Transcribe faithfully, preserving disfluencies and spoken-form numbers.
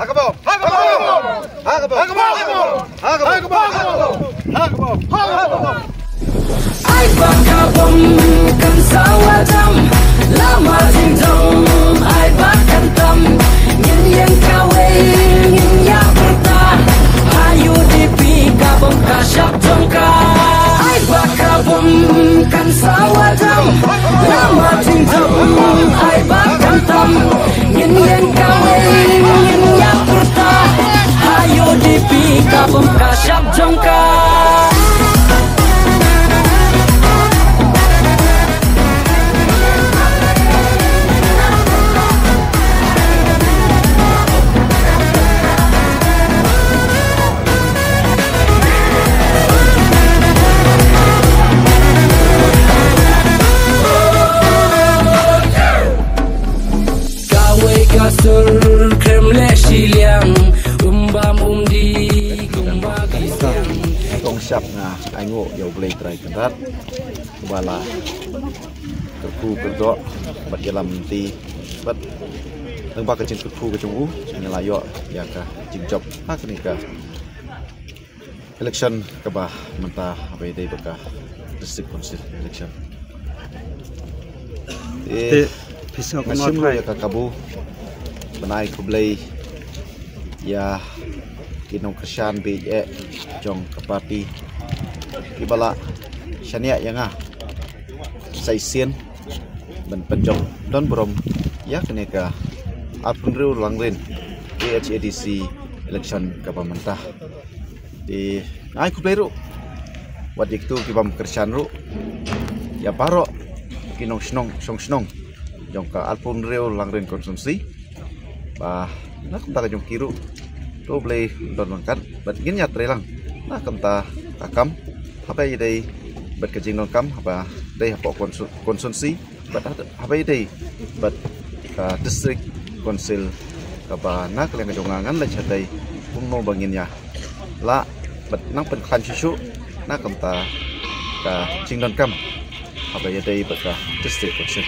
Ha ka bom! Ha ka bom! Ha ka bom! Ha ka bom! Ai ba ka bom kan sa wadam, la ma ding dong ai ba kan tam. Ngin ïeng kawei, ngin ïa pyrta, ha U D P ka bom ka shap jong ka. Ai ba ka bom kan sa wadam, la ma ding dong ai ba kan tam. Ngin ïeng kawei, ngin ïa pyrta, ha U D P ka bom ka shap jong ka. Kawei ka sur khlem leh shiliang, um bam um dih kumba ki siang. Tong shap nga ainguh ïa U Blei Trai Kynrad uba la kyrkhu kyrdoh bad ïalam lynti bad lyngba ka jingkyrkhu ka jong u ngi la ïoh ïa ka jingjop ha kane ka election kaba mynta haba ïadei bad ka District Council election. Te, eh, pisa nga shim ruh ïa ka kabu ban ai khublei ïa ki nongkyrshan bad eh jong ka party kiba la shaniah ïa nga sa shisien ban pynjop don burom ïa kane ka arphew hynriew Langrin K H A D C election kaba mynta. Te nga ai khublei ruh wat ïa kito ki bym kyrshan ruh ïa baroh ki nongshnong shongshnong jong ka arphew hynriew Langrin constituency ba na kumta ka jong ki ruh to U Blei un don ryngkat bad ngin ïatrei lang na kumta ka kam haba ïadei bad ka jingdonkam haba dei hapoh konsu- constituency bad haba ïadei bad ka District Council kaba na ka liang ka jong nga ngan leit shatai kumno ba ngin ïa lah bad nang pynkhlaiñ shuh shuh na kumta ka jingdonkam haba ïadei bad ka District Council.